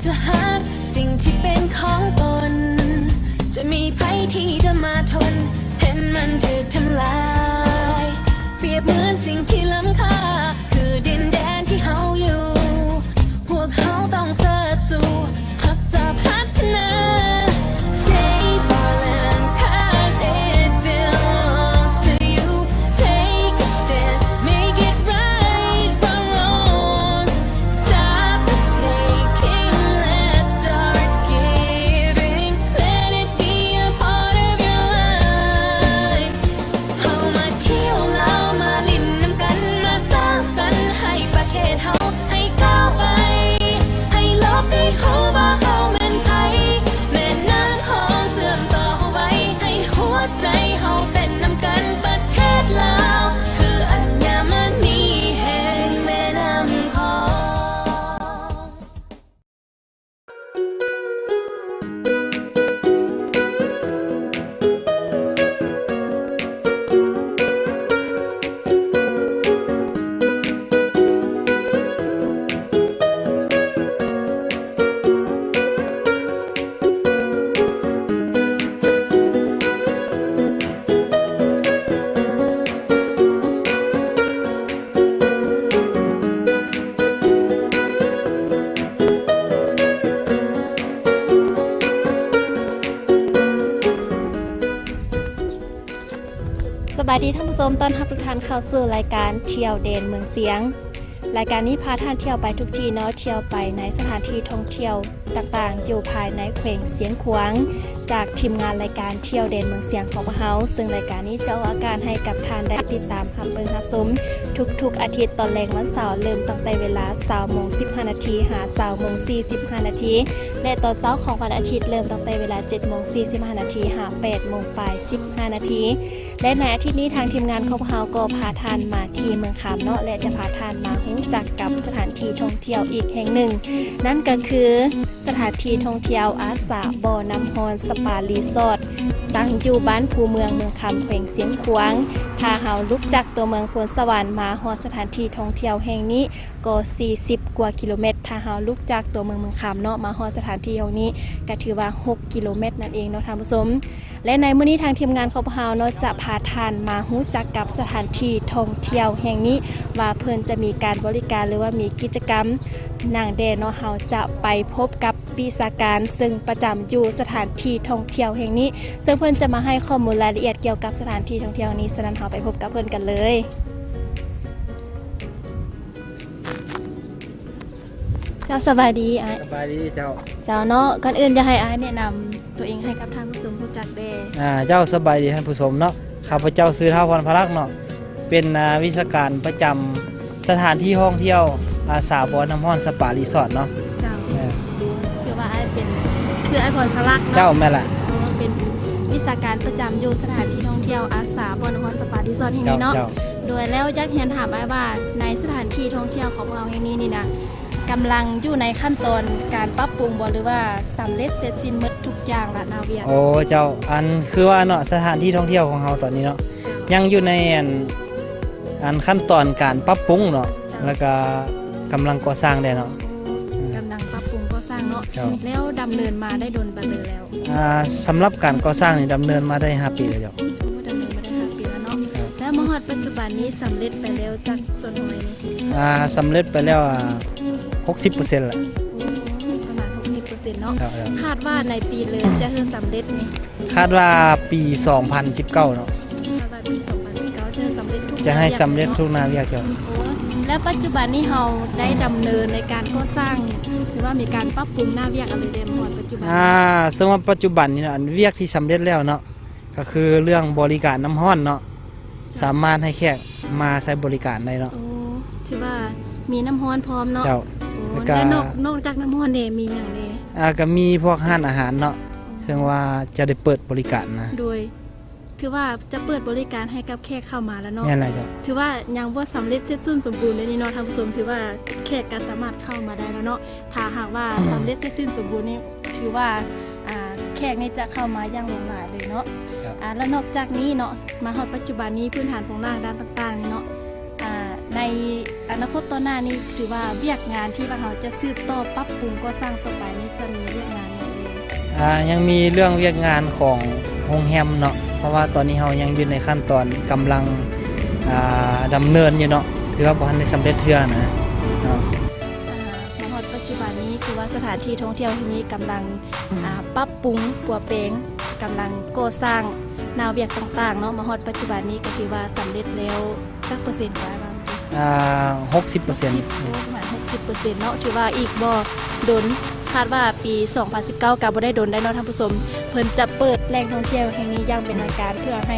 ຈະຫາກສິ່ງທີ່ເປັນຂອງຕົນ ຈະມີໃຜທີ່ຈະມາທົນ ເຫັນມັນຖືກທຳລາຍ ປຽບເໝືອນສິ່ງທີ່ລ້ຳຄ່າ ຄືດິນແດນທີ່ເຮົາຢູ່ ພວກເຮົາຕ້ອງເສີດສູ້ ຮັກສາພັດທະນາ Save our land 'cause it belongs to you. Take a stand, make it right from wrong. Stop the taking, let's start giving. Let it be a part of your life. ເຮົາມາທ່ຽວລາວ ມາຫຼິ້ນນຳກັນ ມາສ້າງສັນໃຫ້ປະເທດເຮົາ ໃຫ້ກ້າວໄປ ໃຫ້ໂລກໄດ້ຮູ້ວ່າເຮົາແມ່ນໃຜ ແມ່ນ້ຳຂອງເຊື່ອມຕໍ່ເຮົາໄວ້ ໃຫ້ຫົວໃຈເຮົາເຕັ້ນນຳກັນ ປະເທດລາວ ຄືອັນຍາມະນີແຫ່ງແມ່ນ້ຳຂອງ. ສະບາຍດີທ່ານຜູ້ຊົມ, ຕ້ອນຮັບທຸກທ່ານເຂົ້າສູ່ລາຍການທ່ຽວແດນເມືອງຊຽງ. ລາຍການນີ້ພາທ່ານທ່ຽວໄປທຸກທີ່ເນາະ, ທ່ຽວໄປໃນສະຖານທີ່ທ່ອງທ່ຽວຕ່າງໆ ຢູ່ພາຍໃນແຂວງຊຽງຂວາງ ຈາກທີມງານລາຍການທ່ຽວແດນເມືອງຊຽງຂອງພວກເຮົາ, ເຊິ່ງລາຍການນີ້ຈະອອກອາກາດໃຫ້ກັບທ່ານໄດ້ຕິດຕາມຮັບເບິ່ງຮັບຊົມທຸກໆອາທິດຕອນແລງວັນເສົາ, ເລີ່ມຕັ້ງແຕ່ເວລາຊາວໂມງສິບຫ້ານາທີ ຫາຊາວໂມງສີ່ສິບຫ້ານາທີ ແລະ ຕອນເຊົ້າຂອງວັນອາທິດ ເລີ່ມຕັ້ງແຕ່ເວລາເຈັດໂມງສີ່ສິບຫ້ານາທີ ຫາແປດໂມງປາຍສິບຫ້ານາທີ. ແລະ ໃນອາທິດນີ້ທາງທີມງານຂອງພວກເຮົາກໍພາທ່ານມາທີ່ເມືອງຄຳເນາະ ແລະ ຈະພາທ່ານມາຮູ້ຈັກກັບສະຖານທີ່ທ່ອງທ່ຽວອີກແຫ່ງໜຶ່ງ, ນັ້ນກໍຄືສະຖານທີ່ທ່ອງທ່ຽວອາສາບໍ່ນ້ຳຮ້ອນສະປາຣີສອດ ຕັ້ງຢູ່ບ້ານພູເມືອງ ເມືອງຄຳ ແຂວງຊຽງຂວາງ. ຖ້າເຮົາລຸກຈາກຕົວເມືອງໂພນສະຫວັນມາຮອດສະຖານທີ່ທ່ອງທ່ຽວແຫ່ງນີ້ກໍສີ່ສິບກວ່າກິໂລແມັດ, ຖ້າເຮົາລຸກຈາກຕົວເມືອງ ເມືອງຄຳເນາະ ມາຮອດສະຖານທີ່ແຫ່ງນີ້ກໍຖືວ່າຫົກກິໂລແມັດນັ້ນເອງເນາະທ່ານຜູ້ຊົມ. ແລະ ໃນມື້ນີ້ທາງທີມງານຂອງພວກເຮົາເນາະ ຈະພາທ່ານມາຮູ້ຈັກກັບສະຖານທີ່ທ່ອງທ່ຽວແຫ່ງນີ້ ວ່າເພິ່ນຈະມີການບໍລິການ ຫຼືວ່າມີກິດຈະກຳຫຍັງແດ່ເນາະ. ເຮົາຈະໄປພົບກັບວິຊາການ ເຊິ່ງປະຈຳຢູ່ສະຖານທີ່ທ່ອງທ່ຽວແຫ່ງນີ້ ເຊິ່ງເພິ່ນຈະມາໃຫ້ຂໍ້ມູນລາຍລະອຽດກ່ຽວກັບສະຖານທີ່ທ່ອງທ່ຽວແຫ່ງນີ້. ສະນັ້ນເຮົາໄປພົບກັບເພິ່ນກັນເລີຍ. ເຈົ້າ ສະບາຍດີອ້າຍ. ສະບາຍດີເຈົ້າ. ເຈົ້າເນາະ, ກ່ອນອື່ນຢາກໃຫ້ອ້າຍແນະນຳຕົວເອງໃຫ້ກັບທ່ານຜູ້ຊົມຮູ້ຈັກແດ່. ອ່າ ເຈົ້າ ສະບາຍດີທ່ານຜູ້ຊົມເນາະ, ຂ້າພະເຈົ້າຊື່ ທ້າວ ພອນພະລັກ ເນາະ, ເປັນ ອ່າ ວິຊາການປະຈຳສະຖານທີ່ທ່ອງທ່ຽວ ອາສາບໍ່ນ້ຳຮ້ອນສະປາຣີສອດເນາະ. ເຈົ້າ. ເອີ ຖືວ່າອ້າຍເປັນ ຊື່ອ້າຍ ພອນພະລັກ ເນາະ. ເຈົ້າ ແມ່ນລະ. ເປັນວິຊາການປະຈຳຢູ່ສະຖານທີ່ທ່ອງທ່ຽວອາສາບໍ່ນ້ຳຮ້ອນສະປາຣີສອດແຫ່ງນີ້ເນາະ. ເຈົ້າ. ໂດຍແລ້ວຢາກຮຽນຖາມອ້າຍວ່າ ໃນສະຖານທີ່ທ່ອງທ່ຽວຂອງພວກເຮົາແຫ່ງນີ້ນີ້ນະ ກຳລັງຢູ່ໃນຂັ້ນຕອນການປັບປຸງບໍ່ ຫຼືວ່າສຳເລັດເສັດສິ້ນໝົດທຸກຢ່າງລະນະວຽກ? ໂອ້ ເຈົ້າ, ອັນ ຄືວ່າເນາະ ສະຖານທີ່ທ່ອງທ່ຽວຂອງເຮົາຕອນນີ້ເນາະ ເຈົ້າ ຍັງຢູ່ໃນ ອັນ ອັນ ຂັ້ນຕອນການປັບປຸງເນາະ. ເຈົ້າ. ແລ້ວກະກຳລັງກໍ່ສ້າງແດ່ເນາະ. ໂອ້ ອືມ ກຳລັງປັບປຸງກໍ່ສ້າງເນາະ. ເຈົ້າ. ແລ້ວດຳເນີນມາໄດ້ດົນປານໃດແລ້ວ? ອ່າ ສຳລັບການກໍ່ສ້າງນີ້ດຳເນີນມາໄດ້ຫ້າປີແລ້ວເຈົ້າ. ໂອ້ ດຳເນີນມາໄດ້ຫ້າປີແລ້ວເນາະ. ເຈົ້າ. ແລ້ວມາຮອດປັດຈຸບັນນີ້ສຳເລັດໄປແລ້ວຈັກສ່ວນຮ້ອຍນີ້? ອ່າ ສຳເລັດໄປແລ້ວ ອ່າ ຫົກສິບເປີເຊັນລະ. ໂອ້ ປະມານຫົກສິບເປີເຊັນເນາະ. ເຈົ້າ ເຈົ້າ. ຄາດວ່າໃນປີເລີຍຈະເຮັດສຳເລັດນີ້? ຄາດວ່າປີສອງພັນສິບເກົ້າເນາະ. ຄາດວ່າປີສອງພັນສິບເກົ້າຈະສຳເລັດທຸກ ຈະໃຫ້ສຳເລັດທຸກໜ້າວຽກເຈົ້າ. ໂອ້ ແລ້ວປັດຈຸບັນນີ້ເຮົາໄດ້ດຳເນີນໃນການກໍ່ສ້າງ ຫຼືວ່າມີການປັບປຸງໜ້າວຽກອັນໃດແດ່ມາຮອດປັດຈຸບັນ? ອ່າ ເຊິ່ງວ່າປັດຈຸບັນນີ້ເນາະ ອັນວຽກທີ່ສຳເລັດແລ້ວເນາະ ກໍຄືເລື່ອງບໍລິການນ້ຳຮ້ອນເນາະ. ສາມາດໃຫ້ແຂກມາໃຊ້ບໍລິການໄດ້ເນາະ. ໂອ້ ຖືວ່າມີນ້ຳຮ້ອນພ້ອມເນາະ. ເຈົ້າ. ໂອ້ ແລ້ວກໍ ແລ້ວນອກ ນອກຈາກນ້ຳຮ້ອນແດ່ມີຫຍັງແດ່? ອ່າ ກໍມີພວກຮ້ານອາຫານເນາະ. ອືມ ເຊິ່ງວ່າຈະໄດ້ເປີດບໍລິການນະ. ໂດຍ ຖືວ່າຈະເປີດບໍລິການໃຫ້ກັບແຂກເຂົ້າມາແລ້ວເນາະ. ແມ່ນແລ້ວເຈົ້າ. ຖືວ່າຍັງບໍ່ສຳເລັດເສັດສິ້ນສົມບູນເດ້ນີ້ເນາະທ່ານຜູ້ຊົມ, ຖືວ່າແຂກກໍສາມາດເຂົ້າມາໄດ້ແລ້ວເນາະ. ຖ້າຫາກວ່າສຳເລັດເສັດສິ້ນສົມບູນນີ້ ຖືວ່າ ອ່າ ແຂກນີ້ຈະເຂົ້າມາຢ່າງຫຼວງຫຼາຍເລີຍເນາະ. ເຈົ້າ. ອ່າ ແລະ ນອກຈາກນີ້ເນາະ ມາຮອດປັດຈຸບັນນີ້ ພື້ນຖານໂຄງລ່າງດ້ານຕ່າງໆນີ້ເນາະ ອ່າ ໃນອະນາຄົດຕໍ່ໜ້ານີ້ ຖືວ່າວຽກງານທີ່ວ່າເຮົາຈະສືບຕໍ່ປັບປຸງກໍ່ສ້າງຕໍ່ໄປນີ້ ຈະມີວຽກງານຫຍັງເອີຍ? ອາ ຍັງມີເລື່ອງວຽກງານຂອງໂຮງແຮມເນາະ ເພາະວ່າຕອນນີ້ເຮົາຍັງຢູ່ໃນຂັ້ນຕອນກຳລັງ ອາ ດຳເນີນຢູ່ເນາະ ຖືວ່າບໍ່ທັນໄດ້ສຳເລັດເທື່ອນະເນາະ. ອາ ມາຮອດປັດຈຸບັນນີ້ ຖືວ່າສະຖານທີ່ທ່ອງທ່ຽວແຫ່ງນີ້ກຳລັງ ອາ ປັບປຸງປົວແປງ ກຳລັງກໍ່ສ້າງໜ້າວຽກຕ່າງໆເນາະ ມາຮອດປັດຈຸບັນນີ້ກໍຖືວ່າສຳເລັດແລ້ວຈັກເປີເຊັນ? ອາ ຫົກສິບເປີເຊັນ ຫົກສິບ ໂອ້ ປະມານຫົກສິບເປີເຊັນເນາະ ຖືວ່າອີກບໍ່ດົນ ຄາດວ່າປີສອງພັນສິບເກົ້າ ກໍບໍ່ໄດ້ດົນໄດ້ເນາະທ່ານຜູ້ຊົມ ເພິ່ນຈະເປີດແຫຼ່ງທ່ອງທ່ຽວແຫ່ງນີ້ຢ່າງເປັນທາງການ ເພື່ອໃຫ້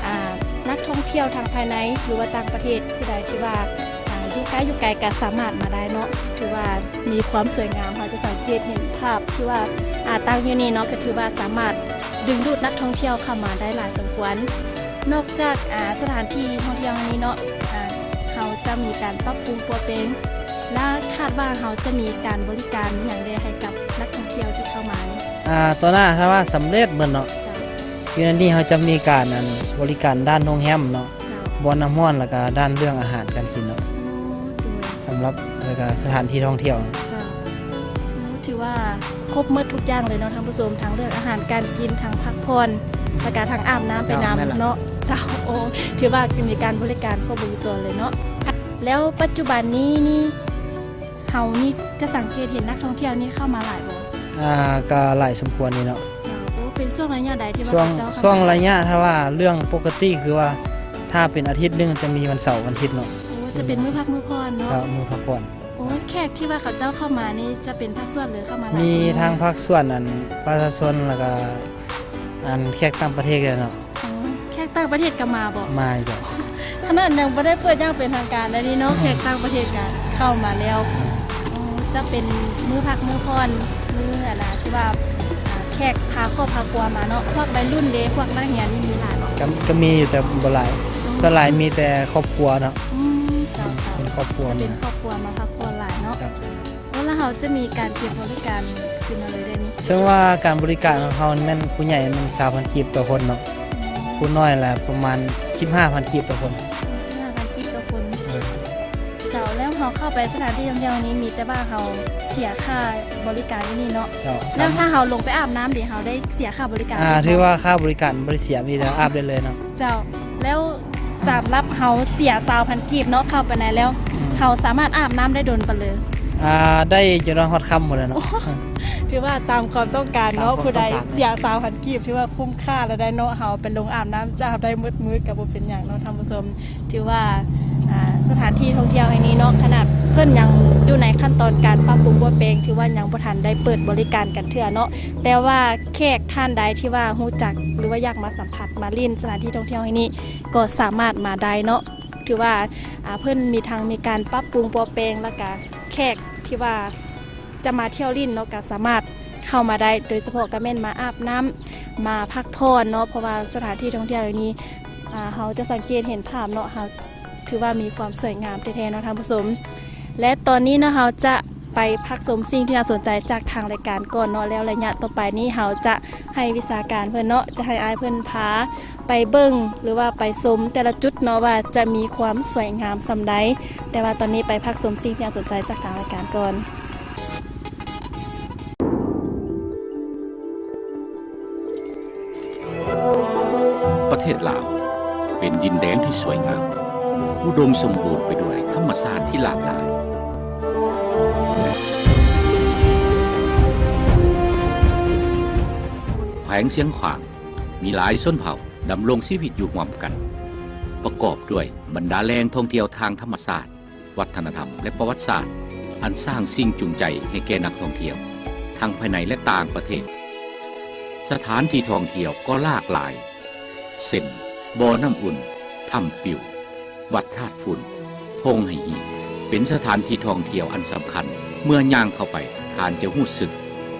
ອາ ນັກທ່ອງທ່ຽວທັງພາຍໃນ ຫຼືວ່າຕ່າງປະເທດ ຜູ້ໃດທີ່ວ່າ ອາ ຢູ່ໃກ້ຢູ່ໄກກໍສາມາດມາໄດ້ເນາະ ຖືວ່າມີຄວາມສວຍງາມ ເຮົາຈະສັງເກດເຫັນພາບທີ່ວ່າ ອາ ຕັ້ງຢູ່ນີ້ເນາະ ກໍຖືວ່າສາມາດດຶງດູດນັກທ່ອງທ່ຽວເຂົ້າມາໄດ້ຫຼາຍສົມຄວນ. ນອກຈາກ ອາ ສະຖານທີ່ທ່ອງທ່ຽວແຫ່ງນີ້ເນາະ ອາ ເຮົາຈະມີການປັບປຸງປົວແປງ ແລະ ຄາດວ່າເຮົາຈະມີການບໍລິການຫຍັງແດ່ໃຫ້ກັບນັກທ່ອງທ່ຽວທີ່ເຂົ້າມານີ້? ອາ ຕໍ່ໜ້າຖ້າວ່າສຳເລັດເບິດເນາະ ເຈົ້າ ຢູ່ໃນນີ້ເຮົາຈະມີການ ອັນ ບໍລິການດ້ານໂຮງແຮມເນາະ ເຈົ້າ ບ່ອນນ້ຳຮ້ອນ ແລ້ວກະດ້ານເລື່ອງອາຫານການກິນເນາະ ໂອ້ ໂດຍ ສຳລັບ ແລ້ວກະສະຖານທີ່ທ່ອງທ່ຽວ ເຈົ້າ ໂອ້ ຖືວ່າຄົບໝົດທຸກຢ່າງເລີຍເນາະທ່ານຜູ້ຊົມ ທັງເລື່ອງອາຫານການກິນ ທັງພັກຜ່ອນ ແລ້ວກະທັງອາບນ້ຳໄປນຳ ເຈົ້າ ແມ່ນລະ ເນາະ ເຈົ້າ ໂອ້ ຖືວ່າມີການບໍລິການຄົບວົງຈອນເລີຍເນາະ ແລ້ວປັດຈຸບັນນີ້ນີ້ ເຮົານີ້ຈະສັງເກດເຫັນນັກທ່ອງທ່ຽວນີ້ເຂົ້າມາຫຼາຍບໍ່? ອາ ກໍຫຼາຍສົມຄວນຢູ່ເນາະ ເຈົ້າ ໂອ້ ເປັນຊ່ວງໄລຍະໃດທີ່ວ່າ ຊ່ວງ ເຂົາເຈົ້າເຂົ້າມາ? ຊ່ວງໄລຍະ ຖ້າວ່າເລື່ອງປົກກະຕິ ຄືວ່າຖ້າເປັນອາທິດໜຶ່ງຈະມີວັນເສົາວັນອາທິດເນາະ ໂອ້ ຈະເປັນມື້ພັກມື້ຜ່ອນເນາະ ເຈົ້າ ມື້ພັກຜ່ອນ ໂອ້ ແຂກທີ່ວ່າເຂົາເຈົ້າເຂົ້າມານີ້ຈະເປັນພາກສ່ວນ ຫຼື ເຂົ້າມາຫຼາຍ ມີທັງພາກສ່ວນ ອັນ ປະຊາຊົນ ແລ້ວກະ ອັນ ແຂກຕ່າງປະເທດເລີຍເນາະ ໂອ້ ແຂກຕ່າງປະເທດກໍມາບໍ? ມາເຈົ້າ ຂະໜາດຍັງບໍ່ໄດ້ເປີດຢ່າງເປັນທາງການໄດ໋ນີ້ເນາະ ອືມ ແຂກຕ່າງປະເທດກໍເຂົ້າມາແລ້ວ ອືມ ໂອ້ ຈະເປັນມື້ພັກມື້ຜ່ອນ ມື້ ອັນນະ ທີ່ວ່າ ອາ ແຂກພາຄອບພາຄົວມາເນາະ ພວກໄວລຸ້ນເດ ພວກນັກຮຽນນີ້ມີຫຼາຍບໍ່? ກໍ ກໍມີຢູ່ ແຕ່ບໍ່ຫຼາຍ ອືມ ສ່ວນຫຼາຍມີແຕ່ຄອບຄົວເນາະ ອືມ ເຈົ້າໆ ເປັນຄອບຄົວ ຈະເປັນ ມາ ຄອບຄົວມາພັກຜ່ອນຫຼາຍເນາະ ເຈົ້າ. ໂອ້ ແລ້ວເຮົາຈະມີການເກັບບໍລິການຄືນເຮົາເລີຍໄດ້ນີ້? ເຊິ່ງວ່າການບໍລິການຂອງເຮົາແມ່ນຜູ້ໃຫຍ່ແມ່ນຊາວພັນກີບຕໍ່ຄົນເນາະ ອືມ ຜູ້ນ້ອຍລະປະມານສິບຫ້າພັນກີບຕໍ່ຄົນ ສິບຫ້າພັນກີບຕໍ່ຄົນ ເອີ ເຈົ້າ ແລ້ວເຮົາເຂົ້າໄປສະຖານທີ່ທ່ອງທ່ຽວນີ້ ມີແຕ່ວ່າເຮົາເສຍຄ່າບໍລິການຢູ່ນີ້ເນາະ ເຈົ້າ ແລ້ວຖ້າເຮົາລົງໄປອາບນ້ຳເດ ເຮົາໄດ້ເສຍຄ່າບໍລິການ ອາ ຖືວ່າຄ່າບໍລິການບໍ່ໄດ້ເສຍ ມີແຕ່ອາບໄດ້ເລີຍເນາະ ເຈົ້າ ແລ້ວ ສຳລັບເຮົາເສຍຊາວພັນກີບເນາະ ເຂົ້າໄປໃນແລ້ວ ອືມ ເຮົາສາມາດອາບນ້ຳໄດ້ດົນປານໃດ? ອາ ໄດ້ຈົນຮອດຄ່ຳພຸ້ນແຫຼະເນາະ ໂອ້ ຖືວ່າຕາມຄວາມຕ້ອງການເນາະ ຕາມຄວາມຕ້ອງການ ຜູ້ໃດເສຍຊາວພັນກີບ ຖືວ່າຄຸ້ມຄ່າແລ້ວໄດ໋ເນາະ ເຮົາໄປລົງອາບນ້ຳຈາບໄດ້ໝົດມື້ກໍບໍ່ເປັນຫຍັງເນາະທ່ານຜູ້ຊົມ ຖືວ່າ ອາ ສະຖານທີ່ທ່ອງທ່ຽວແຫ່ງນີ້ເນາະ ຂະໜາດເພິ່ນຍັງຢູ່ໃນຂັ້ນຕອນການປັບປຸງປົວແປງ ຖືວ່າຍັງບໍ່ທັນໄດ້ເປີດບໍລິການກັນເທື່ອເນາະ ແຕ່ວ່າແຂກທ່ານໃດທີ່ວ່າຮູ້ຈັກ ຫຼືວ່າຢາກມາສຳຜັດ ມາຫຼິ້ນສະຖານທີ່ທ່ອງທ່ຽວແຫ່ງນີ້ ກໍສາມາດມາໄດ້ເນາະ ຖືວ່າ ອາ ເພິ່ນມີທັງມີການປັບປຸງປົວແປງ ແລ້ວກະແຂກທີ່ວ່າຈະມາທ່ຽວຫຼິ້ນເນາະ ກະສາມາດເຂົ້າມາໄດ້ ໂດຍສະເພາະກະແມ່ນມາອາບນ້ຳ ມາພັກຜ່ອນເນາະ ເພາະວ່າສະຖານທີ່ທ່ອງທ່ຽວແຫ່ງນີ້ ອາ ເຮົາຈະສັງເກດເຫັນພາບເນາະ ເຮົາ ຖືວ່າມີຄວາມສວຍງາມແທ້ໆເນາະທ່ານຜູ້ຊົມ ແລະ ຕອນນີ້ເນາະ ເຮົາຈະໄປພັກຊົມສິ່ງທີ່ໜ້າສົນໃຈຈາກທາງລາຍການກ່ອນເນາະ ແລ້ວໄລຍະຕໍ່ໄປນີ້ ເຮົາຈະໃຫ້ວິຊາການເພິ່ນເນາະ ຈະໃຫ້ອ້າຍເພິ່ນພາ ໄປເບິ່ງ ຫຼືວ່າໄປຊົມແຕ່ລະຈຸດເນາະ ວ່າຈະມີຄວາມສວຍງາມສ່ຳໃດ ແຕ່ວ່າຕອນນີ້ໄປພັກຊົມສິ່ງທີ່ໜ້າສົນໃຈຈາກທາງລາຍການກ່ອນ. ປະເທດລາວເປັນດິນແດນທີ່ສວຍງາມ, ອຸດົມສົມບູນໄປດ້ວຍທຳມະຊາດທີ່ຫຼາກຫຼາຍ. ແຂວງຊຽງຂວາງ ມີຫຼາຍຊົນເຜົ່າດຳລົງຊີວິດຢູ່ຮ່ວມກັນ, ປະກອບດ້ວຍບັນດາແຫຼ່ງທ່ອງທ່ຽວທາງທຳມະຊາດ, ວັດທະນະທຳ ແລະ ປະຫວັດສາດ ອັນສ້າງສິ່ງຈູງໃຈໃຫ້ແກ່ນັກທ່ອງທ່ຽວ ທັງພາຍໃນ ແລະ ຕ່າງປະເທດ. ສະຖານທີ່ທ່ອງທ່ຽວກໍຫຼາກຫຼາຍ ເຊັ່ນ ບໍ່ນ້ຳອຸ່ນ, ຖ້ຳປິວ, ວັດທາດຝຸ່ນ, ທົ່ງໄຫຫີນ ເປັນສະຖານທີ່ທ່ອງທ່ຽວອັນສຳຄັນ. ເມື່ອຍ່າງເຂົ້າໄປ, ທ່ານຈະຮູ້ສຶກ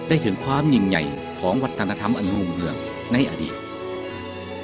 ໄດ້ເຖິງຄວາມຍິ່ງໃຫຍ່ຂອງວັດທະນະທຳອັນຮຸ່ງເຮືອງໃນອະດີດ. ແ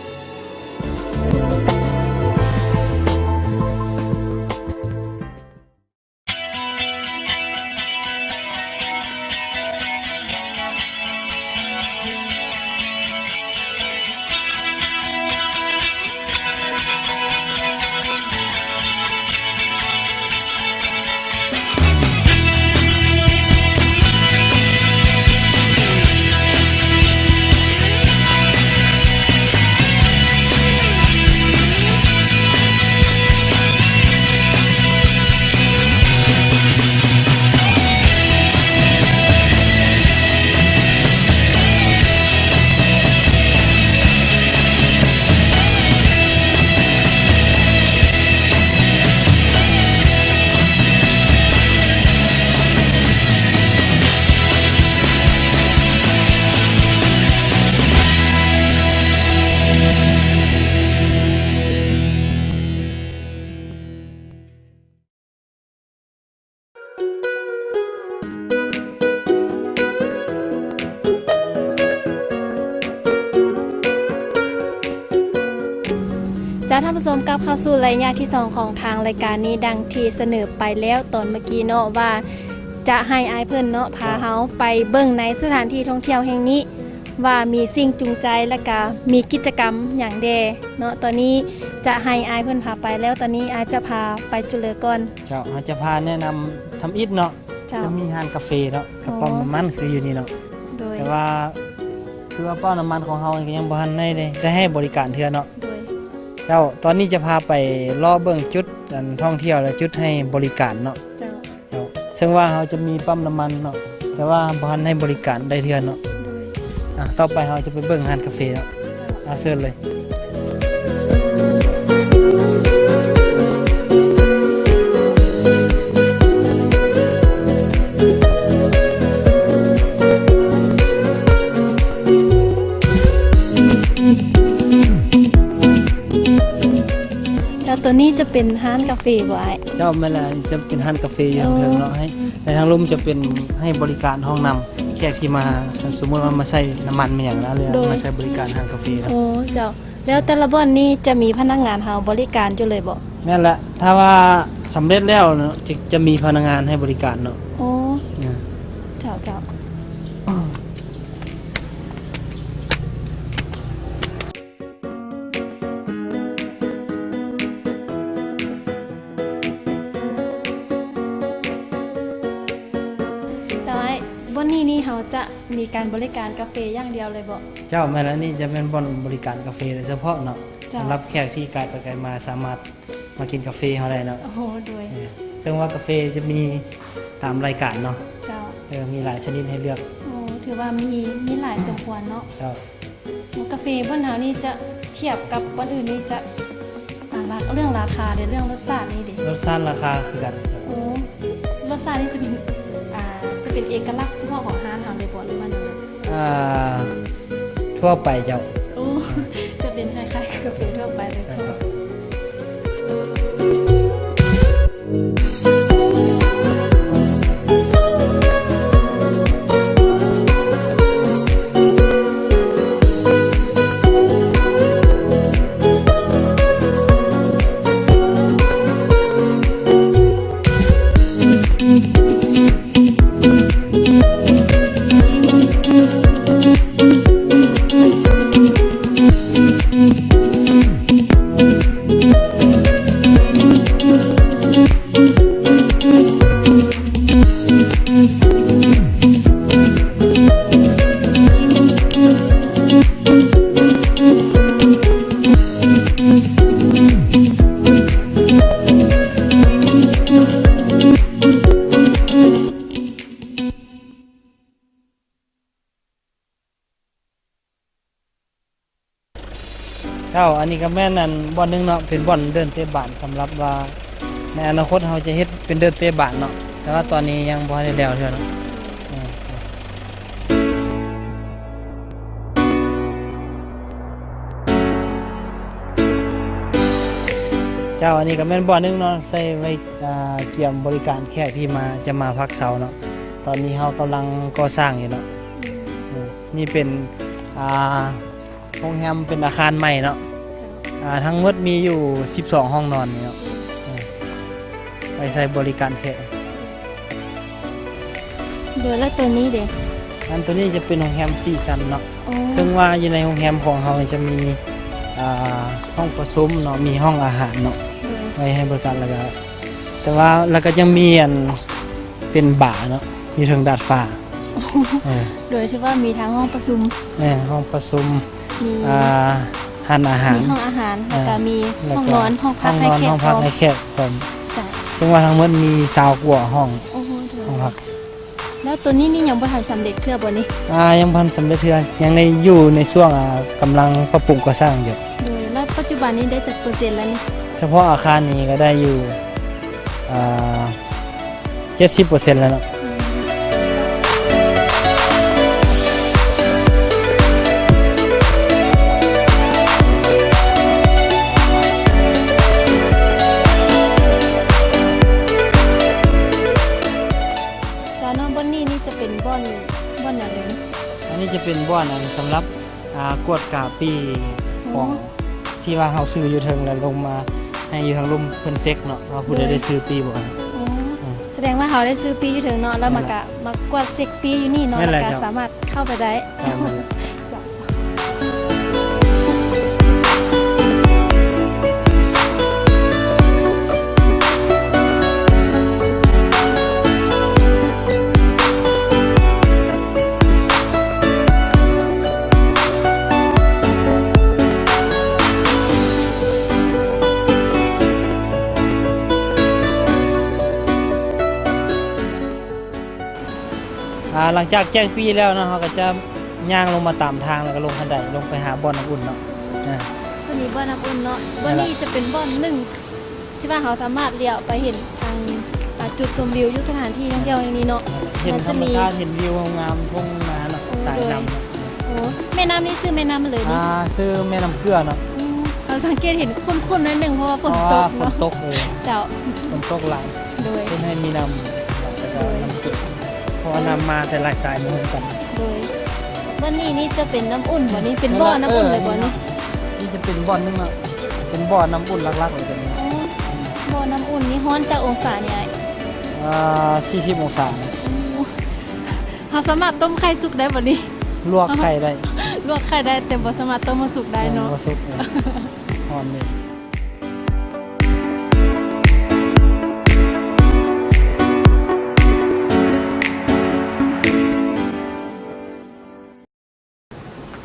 ເຈົ້າ ທ່ານຜູ້ຊົມ ກັບເຂົ້າສູ່ໄລຍະທີສອງຂອງທາງລາຍການນີ້ ດັ່ງທີ່ສະເໜີໄປແລ້ວຕອນເມື່ອກີ້ເນາະ ວ່າຈະໃຫ້ອ້າຍເພິ່ນເນາະ ເຈົ້າ ພາເຮົາໄປເບິ່ງໃນສະຖານທີ່ທ່ອງທ່ຽວແຫ່ງນີ້ ວ່າມີສິ່ງຈູງໃຈ ແລະກະມີກິດຈະກຳຫຍັງແດ່ເນາະ. ຕອນນີ້ຈະໃຫ້ອ້າຍເພິ່ນພາໄປແລ້ວ ຕອນນີ້ອ້າຍຈະພາໄປຈຸເລີກ່ອນ. ເຈົ້າ ເຮົາຈະພາແນະນຳທຳອິດເນາະ. ເຈົ້າ ຈະມີຮ້ານກາເຟເນາະ ກັບ ອໍ ປ້ຳນ້ຳມັນຄືຢູ່ນີ້ເນາະ. ໂດຍ ແຕ່ວ່າຄືວ່າປ້ຳນ້ຳມັນຂອງເຮົານີ້ກໍຍັງບໍ່ທັນໄດ້ ໄດ້ໃຫ້ບໍລິການເທື່ອເນາະ. ໂດຍ ເຈົ້າ ຕອນນີ້ຈະພາໄປເລາະເບິ່ງຈຸດ ອັນ ທ່ອງທ່ຽວ ແລະ ຈຸດໃຫ້ບໍລິການເນາະ. ເຈົ້າ ເຈົ້າ ເຊິ່ງວ່າເຮົາຈະມີປ້ຳນ້ຳມັນເນາະ ແຕ່ວ່າບໍ່ທັນໃຫ້ບໍລິການໄດ້ເທື່ອເນາະ. ໂດຍ ອ່ະ ຕໍ່ໄປເຮົາຈະໄປເບິ່ງຮ້ານກາເຟເນາະ. ເຈົ້າ ອ່ະ ເຊີນເລີຍ. ເຈົ້າ ໂຕນີ້ຈະເປັນຮ້ານກາເຟບໍ່ອ້າຍ? ເຈົ້າ ແມ່ນແລ້ວ ຈະເປັນຮ້ານກາເຟຢູ່ທາງເທິງເນາະ. ໂອ້ ໃຫ້ ໃນທາງລຸ່ມຈະເປັນໃຫ້ບໍລິການຫ້ອງນ້ຳແຂກທີ່ມາ ສົມມຸດວ່າມາໃຊ້ນ້ຳມັນແມ່ນຫຍັງນະ ຫຼື ໂດຍ ມາໃຊ້ບໍລິການຮ້ານກາເຟເນາະ. ໂອ້ ເຈົ້າ ແລ້ວແຕ່ລະບ່ອນນີ້ຈະມີພະນັກງານເຮົາບໍລິການຢູ່ເລີຍບໍ່? ແມ່ນແຫຼະ ຖ້າວ່າສຳເລັດແລ້ວເນາະ ຈະ ຈະມີພະນັກງານໃຫ້ບໍລິການເນາະ. ໂອ້ ເຈົ້າ ເຈົ້າ. ເຈົ້າອ້າຍ ບ່ອນນີ້ນີ້ເຮົາຈະມີການບໍລິການກາເຟຢ່າງດຽວເລີຍບໍ່? ເຈົ້າ ແມ່ນແລ້ວ ນີ້ຈະແມ່ນບ່ອນບໍລິການກາເຟໂດຍສະເພາະເນາະ. ເຈົ້າ ສຳລັບແຂກທີ່ກາຍໄປກາຍມາສາມາດມາກິນກາເຟເຮົາໄດ້ເນາະ. ໂອ້ໂດຍ ເອີ ເຊິ່ງວ່າກາເຟຈະມີຕາມລາຍການເນາະ. ເຈົ້າ ເອີ ມີຫຼາຍຊະນິດໃຫ້ເລືອກ. ໂອ້ ຖືວ່າມີ ມີຫຼາຍສົມຄວນເນາະ. ເຈົ້າ ໂອ້ ກາເຟບ່ອນເຮົານີ້ຈະທຽບກັບບ່ອນອື່ນນີ້ຈະ ອ່າ ລາ ເລື່ອງລາຄາເດ ເລື່ອງລົດຊາດນີ້ເດ? ລົດຊາດລາຄາຄືກັນ. ໂອ້ ລົດຊາດນີ້ຈະເປັນ ອ່າ ຈະເປັນເອກະລັກສະເພາະຂອງຮ້ານເຮົາເດບໍ່ ຫຼືວ່າແນວໃດ? ອ່າ ທົ່ວໄປເຈົ້າ. ໂອ້ ຈະເປັນຄ້າຍໆກັບກາເຟທົ່ວໄປເລີຍ. ເຈົ້າ. ເຈົ້າ ອັນນີ້ກໍແມ່ນອັນບ່ອນໜຶ່ງເນາະ ເປັນບ່ອນເດີ່ນເຕະບານ ສຳລັບວ່າໃນອະນາຄົດເຮົາຈະເຮັດເປັນເດີ່ນເຕະບານເນາະ ແຕ່ວ່າຕອນນີ້ຍັງບໍ່ທັນໄດ້ແລ້ວເທື່ອເນາະ. ເຈົ້າ ອັນນີ້ກໍແມ່ນບ່ອນໜຶ່ງເນາະ ໃຊ້ໄວ້ ອ່າ ກຽມບໍລິການແຂກທີ່ມາ ຈະມາພັກເຊົາເນາະ. ຕອນນີ້ເຮົາກຳລັງກໍ່ສ້າງຢູ່ເນາະ. ນີ້ເປັນ ອ່າ ໂຮງແຮມ ເປັນອາຄານໃໝ່ເນາະ. ເຈົ້າ. ອ່າ ທັງໝົດມີຢູ່ສິບສອງຫ້ອງນອນນີ້ເນາະ. ເອີ ໄວ້ໃຊ້ບໍລິການແຂກ. ໂດຍ ແລ້ວໂຕນີ້ເດ? ອັນໂຕນີ້ຈະເປັນໂຮງແຮມສີ່ຊັ້ນເນາະ. ອໍ. ເຊິ່ງວ່າຢູ່ໃນໂຮງແຮມຂອງເຮົາຈະມີ ອ່າ ຫ້ອງປະຊຸມເນາະ ມີຫ້ອງອາຫານເນາະ. ໂດຍ. ໄວ້ໃຫ້ບໍລິການ ແລ້ວກະ ແຕ່ວ່າ ແລ້ວກໍຍັງມີອັນເປັນບາເນາະ ຢູ່ເທິງດາດຟ້າ. ເອີ ໂດຍທີ່ວ່າມີທັງຫ້ອງປະຊຸມ ແມ່ນ ຫ້ອງປະຊຸມ ມີ ອ່າ ຮ້ານອາຫານ ມີຫ້ອງອາຫານ ເອີ ແລ້ວກໍມີ ແລ້ວກໍຫ້ອງນອນ ຫ້ອງພັກໃຫ້ແຂກ ຫ້ອງນອນ ຫ້ອງພັກໃຫ້ແຂກພ້ອມ. ເຈົ້າ. ເຊິ່ງວ່າທັງໝົດມີຊາວກວ່າຫ້ອງ. ໂອ້ໂຫ ໂດຍ ຫ້ອງພັກ. ແລ້ວໂຕນີ້ນີ້ຍັງບໍ່ທັນສຳເລັດເທື່ອບໍ່ນີ້? ອ່າ ຍັງບໍ່ທັນສຳເລັດເທື່ອ ຍັງໃນ ຢູ່ໃນຊ່ວງ ອ່າ ກຳລັງປັບປຸງກໍ່ສ້າງຢູ່. ໂດຍ ແລ້ວປັດຈຸບັນນີ້ໄດ້ຈັກເປີເຊັນແລ້ວນີ້? ສະເພາະອາຄານນີ້ກໍໄດ້ຢູ່ ອ່າ ເຈັດສິບເປີເຊັນແລ້ວເນາະ. ເຈົ້າເນາະ ບ່ອນນີ້ນີ້ຈະເປັນບ່ອນ ບ່ອນຫຍັງເອີຍ? ອັນນີ້ຈະເປັນບ່ອນ ອັນ ສຳລັບ ອ່າ ກວດກາປີ້ຂອງ ອໍ ທີ່ວ່າເຮົາຊື້ຢູ່ເທິງ ແລ້ວລົງມາໃຫ້ຢູ່ທາງລຸ່ມເພິ່ນເຊັກເນາະ ວ່າຜູ້ໃດ ໂດຍ ໄດ້ຊື້ຟຣີບໍ່. ອໍ ອືມ ສະແດງວ່າເຮົາໄດ້ຊື້ຟຣີຢູ່ເທິງເນາະ ແລ້ວມັນ ແມ່ນແຫຼະ ກະມາກວດເຊັກຟຣີຢູ່ນີ້ເນາະ ແມ່ນແຫຼະ ແລ້ວກະ ເຈົ້າ ສາມາດເຂົ້າໄປໄດ້. ເຈົ້າ ແມ່ນແຫຼະ. ເຈົ້າ. ອ່າ ຫຼັງຈາກແຈ້ງຟຣີແລ້ວເນາະ ເຮົາກໍຈະຍ່າງລົງມາຕາມທາງ ແລ້ວກໍລົງຄັນໄດລົງໄປຫາບ່ອນນ້ຳອຸ່ນເນາະ. ອ່າ ຈະມີບ່ອນນ້ຳອຸ່ນເນາະ ບ່ອນນີ້ຈະເປັນບ່ອນໜຶ່ງ ທີ່ວ່າເຮົາສາມາດລ້ຽວໄປເຫັນທາງ ອ່າ ຈຸດຊົມວິວຢູ່ສະຖານທີ່ທ່ອງທ່ຽວແຫ່ງນີ້ເນາະ. ເຫັນທຳມະຊາດ ເຫັນວິວງາມໆ ທົ່ງນາເນາະ. ໂອ້ ສາຍນ້ຳ ໂດຍ ເນາະ. ໂອ້ ແມ່ນ້ຳນີ້ຊື່ແມ່ນ້ຳຫຍັງເລີຍນີ້? ອ່າ ຊື່ແມ່ນ້ຳເກືອເນາະ. ອືມ ເຮົາສັງເກດເຫັນຂຸ້ນໆ ໜ້ອຍໜຶ່ງ ເພາະວ່າຝົນຕົກເນາະ. ຝົນຕົກ ເອີ ເຈົ້າ ຝົນຕົກຫຼາຍ ໂດຍ ເຮັດໃຫ້ມີນ້ຳ ແລ້ວກໍ ໂດຍ ນ້ຳເກີດ ເພາະວ່ານ້ຳມາແຕ່ຫຼາຍສາຍມາຮວມກັນ. ໂດຍ ບ່ອນນີ້ນີ້ຈະເປັນນ້ຳອຸ່ນບໍ່ນີ້? ເປັນບໍ່ນ້ຳອຸ່ນເລີຍບໍ່ນີ້? ນີ້ຈະເປັນບ່ອນໜຶ່ງເນາະ ເປັນບໍ່ນ້ຳອຸ່ນຫຼັກໆ ເລີຍຕົວນີ້. ອໍ ບໍ່ນ້ຳອຸ່ນນີ້ຮ້ອນຈັກອົງສານີ້ອ້າຍ? ອ່າ ສີ່ສິບອົງສາ. ໂອ້ ເຮົາສາມາດຕົ້ມໄຂ່ສຸກໄດ້ບໍ່ນີ້? ລວກໄຂ່ໄດ້ ລວກໄຂ່ໄດ້ ແຕ່ບໍ່ສາມາດຕົ້ມໃຫ້ສຸກໄດ້ເນາະ. ເອີ ບໍ່ສຸກ ເອີ ຮ້ອນເລີຍ.